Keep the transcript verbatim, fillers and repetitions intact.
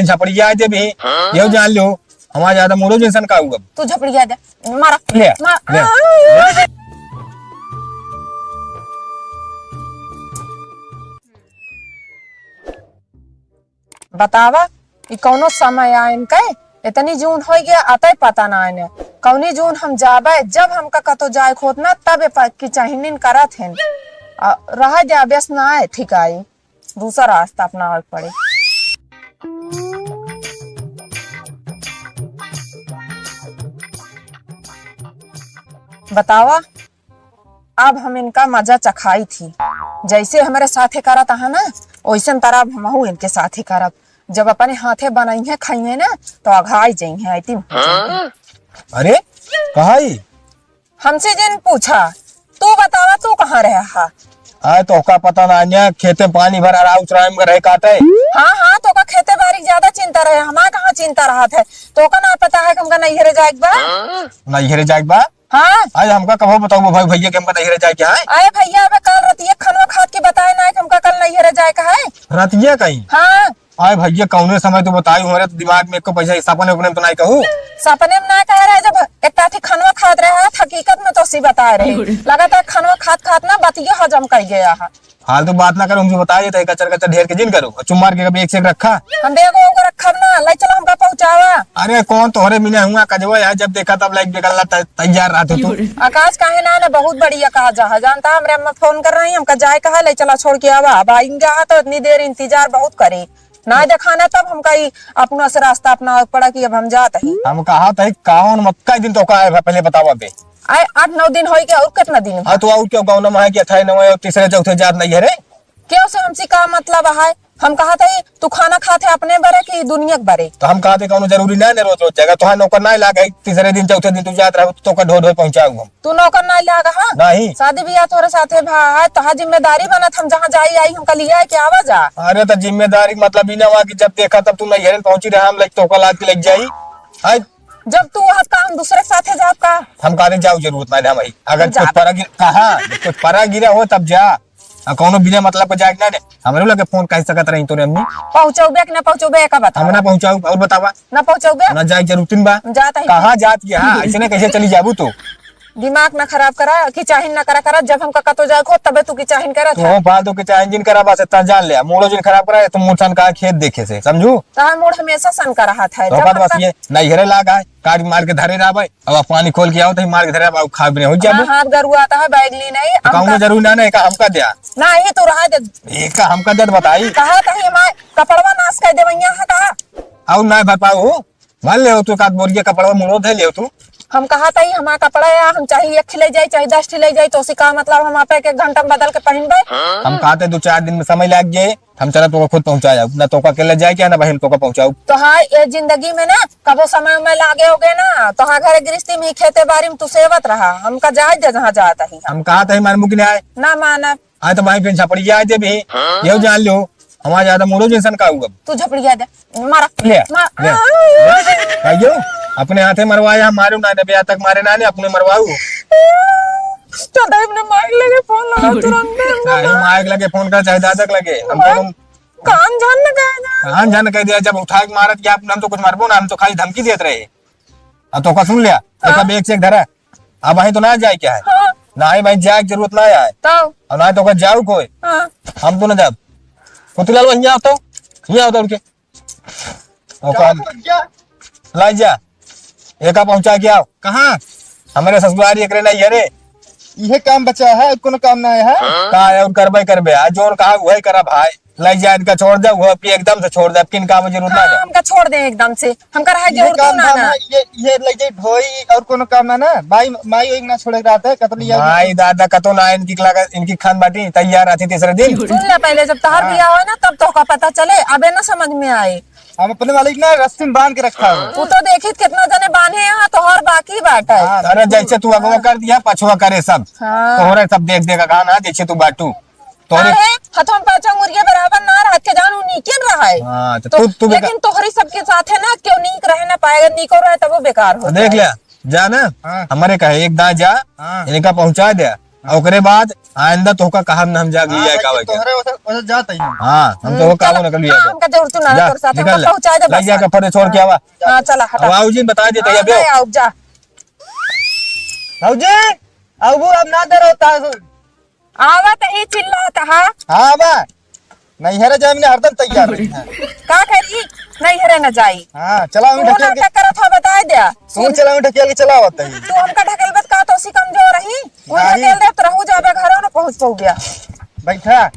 झपड़िया दे भी। यहू जान लो, हमार ज्यादा मूडो जैसन का हुआ। तू झपड़िया दे, मारा। ले, मार। ले। बतावा, ई कौनो समय आइन के? इतनी जून होइ गया, अतई पता ना आने। कौनी जून हम जाबे, जब हमका कतो जाए के होत ना, तब ए प-, की चाहिनिन करत हैं। आ, रह जा, बेस ना आए, ठीक आई। दूसरा रास्ता अपनावे के पड़े। बतावा, अब हम इनका मजा चखाई थी। जैसे हमरे साथे करत अहा ना, वैसन तरह अब हमहू इनके साथे करब। जब अपने हाथे बनइहे, खइहे ना, तो अघाई जइहे, ऐतिन हो जइहे। अरे, कहाँ ई? हमसे जिन पूछा, तू बतावा, तू कहाँ रहे हा? आए, तोहका पता ना, अन्य खेते पानी भर अराउच राम के रहे काटे। हाँ, हाँ, तोहका खेते बारी के ज्यादा चिंता रहे, हमार कहाँ चिंता रहत है? तोहका ना पता है कि हमका नैहरे जाए के बा? नैहरे जाए के बा? हाँ। आज हमका कबो बताओ भाई, भैया के हमका नैहरे जाए के है? अरे भैया, अबे काल रतिया खनवा खात के बताए ना कि हमका कल नैहरे जाए के है। रतिया कहीं? हाँ। आए भैया, कौने समय तू बताई, हमारे तो दिमाग में एको पैसा, सपने उपने में तो नहीं कहू। सपने में ना कह रहे, जब एक काठी खनवा खात रहे, हकीकत में तो सी बताए रहे। लगातार खनवा खात खात ना बतिये हजम कर गया है। फालतू बात ना करो, हमसे बताइए तो कचर कचर ढेर के जिन करो, और चुप मार के कभी एक से एक रखा। हम बेगो को रखब ना, ले चलो हमका पहुँचावा। अरे कौन तोहरे मिले हुआ कजवा यार, जब देखा तब लाइक निकलना त-, तैयार रहत हो तू। आकाश काहे ना, ना बहुत बढ़िया कहा जा, जानता हमरे अम्मा फोन कर रही, हमका जाए कहा, ले चला छोड़ के आवा। अब आइन गया तो इतनी देर इंतजार बहुत करे, ना देखाना तब हमका ई अपना से रास्ता अपना पड़ा कि अब हम जात ही। हम कहा था कौन मत का दिन तो का है, पहले बतावा बे। आए आठ नौ दिन होई के, और कितना दिन? हाँ, तो और क्यों गाँव में है कि अठाई नौ और तीसरे चौथे जात नहीं है रे? क्यों से हमसे का मतलब है? हम कहा था, "तू खाना खात है अपने बरे कि दुनिया के बरे?" तो हम कहा थे, "कौनो जरूरी ना है रोज रोज जाएगा, तोहार नौकर ना लाग है, तीसरे दिन चौथे दिन तू जात रहो, तो का ढो ढो पहुँचाऊ हम।" तू नौकर ना लाग हा? नहीं। शादी ब्याह तोरे साथे भा है, तोहार जिम्मेदारी बनत, हम जहाँ जाई आई, हमका लिया है कि आवा जा। अरे तो जिम्मेदारी के मतलब ई ना हुआ कि जब देखा तब तू नैहरे पहुँची रहा, हम लग तोका लाद के लग जाई। आय। जब तू वहाँ का हम दूसरे के साथे जाब का? हम कहा थे, "जाओ, जरूरत ना है, हम आई।" अगर जा। कुछ परा गिर-, कहा, कुछ परा गिरा हो तब जा। आ कौनो बिना मतलब के जाए के ना दे। हमरो लगे फोन कह सकत रही तोरे अम्मी। पहुँचौबे कि ना पहुँचौबे, एका बतावा। हम ना पहुँचाऊ, और बतावा। ना पहुँचौबे? ना जाए के जरूरत नहीं बा। जात ही। कहाँ जात के? हाँ, ऐसे ना कैसे चली जाबू तू? दिमाग ना खराब करा, किचाहिन ना करा करा, जब हमका कतो जाए को तबे तू किचाहिन करत तो है। हम फालतू किचाहिन जिन करा, बस इतना जान ले, मूडो जिन खराब करा, तो मूड सन का खेत देखे से, समझू? तो हम मूड हमेशा सन का रहा था, तो जब बात बस हमका ये, नैहरे लाग आए, काट मार के धरे रहबे, अब आप पानी खोल के आओ, तो मार के धरे, अब खाए बिना हो जाबो। हाँ, हाथ गरुआता है, बैग ली नहीं, तो कहूँ हमका जरूर ना, ना, एका हमका द्या। ना, ये तो रहा दे। एका हमका द्या तो बताई। कहा तो ये माय कपड़वा नाश कर दे, भैया है कहा। और ना भर पाओ हो, भर ले हो तू, एक आध बोरिया कपड़वा मुड़ो धे ले हो तू। हम कहा था ही हमारा कपड़ा है, हम चाहे एक ठिले जाए, चाहे दस ठिले जाए, तो उसी का मतलब हम आप एक, एक घंटा में बदल के पहनबे। हम कहा थे दो चार दिन में समय लग जाए, हम चला तोका खुद पहुँचा जाऊ, ना तोका अकेले जाए के, ना बहन तोका पहुँचाऊ। तो हाँ, ये जिंदगी में ना कबो समय में लागे होगे ना, तो हाँ, घर गृहस्थी में ही खेते बारी में तू सेवत रहा, हमका जाए दे जहाँ जात ही। हम कहा था ही मानबू कि नहीं आए? ना मानब। आए तो भाई फिर झपड़िया आए दे भी, हाँ? यहू जान लो, हमारा ज्यादा मूडो जैसन का हुआ। तू झपड़िया दे, मारा। ले, मार। ले, ले। भाइयों, अपने हाथे मरवाए, हम मारू ना, नबे तक मारे ना, ने अपने मरवाऊ। तो दाई अपने माइक लगे फोन लगा तुरंत। चाहे माइक लगे फोन कर, चाहे दादा के लगे। हम मार। तो तुम कान जान न कह दे। कान जान कह दिया, जब उठा के मारत कि आप, हम तो कुछ मारबो ना, हम तो खाली धमकी देत रहे। अब तो का सुन लिया, तो हाँ। का बैग चेक धरा। अब वहीं तो ना जाए क्या है? हाँ। ना ही भाई जाए की जरूरत ना आए। तो? और ना तो का जाऊ कोई। हाँ। हम तो ना जाब। मोतीलाल वहीं आओ तो, यहाँ आओ दौड़ के। और का काम भैया? लाई जा, एका पहुंचा के आओ। कहाँ? हमारे ससुरारी एकरे नहीं है रे। इहे काम बचा है, कोनो काम ना है। का है और करबे करबे, आज जोन कहा वही करा भाई। लाई जा, इनका छोड़ दे, वो भी एकदम से छोड़ दे, अब किन काम में जरूरत ना हाँ, है। हमका छोड़ दे एकदम से, हमका रहा ये जरूरत काम ना धाम ना। है, ये, ये लाई जाए ढोई और कोनो काम ना ना। माई, माई वही ना छोड़े रहते, कतली आई। माई दादा कतो ना, इनकी लगा, इनकी खान बाटी तैयार रहती तीसरे दिन। सुन ले पहले, जब तहार हाँ। बियाह होए ना, तब तोहका पता चले, अबे ना समझ में आए। हम अपने मालिक ना रस्सी में बांध के रखा है। तू तो देखित कितना जने बांधे हैं, तोहर बाकी बाटे। हाँ, अरे बिल्कुल। जैसे तू अगवा कर दिया, पछवा करे सब। हाँ। तोहरे सब देख देख कहा ना, जैसे तू बाटू। तोहरे काहे? हथवा में पाँच अंगुरिया बराबर ना रहत के जानू नीके न रहे। हाँ, तो तो तू, तू बेकार लेकिन तोहरी सबके साथे ना क्यों नीक रहे ना पाएगा, नीको रहे तब वो बेकार हो देख जाए। ले, जा ना, हाँ। हमारे कहे एक दाएं जा, हाँ। इनका पहुंचा दे, हाँ। ओकरे बाद आइंदा तोहका कहब ना हम जाके हाँ, लिया भाई, का भाई। तोहरे ओसे, ओसे जात ही हम। हाँ, हम हम्म, तोहका चला। कहब ना कल लिया हाँ, का। हमका जरूरत ना जा, करत, निकल हमका ले। पहुँचाए दे लइका बस। के अपने छोड़ के आवा। हाँ, चला, हटा। अब बाबूजी ने बताइ दे, हाँ, तैयार नहीं हो। आउब जा। भौजी, अब वो अब ना दे रहो तासु। आवा त ही चिल्लात हा। हाँ, आवा। नैहरे जाए में हरदम तैयार रही है। का करी? नैहरे न जाई। हाँ, चला हम तू ढकेल के। नाटक करत हा, बताइ द्या। तू चला हम ढकेल के चला आवत है। तू हमका ढकेलबे त का तोसी कमजोर रही? वो नहीं। ढकेल दे त रहू जाबे घरो न पहुँच पउब्या। बैठा।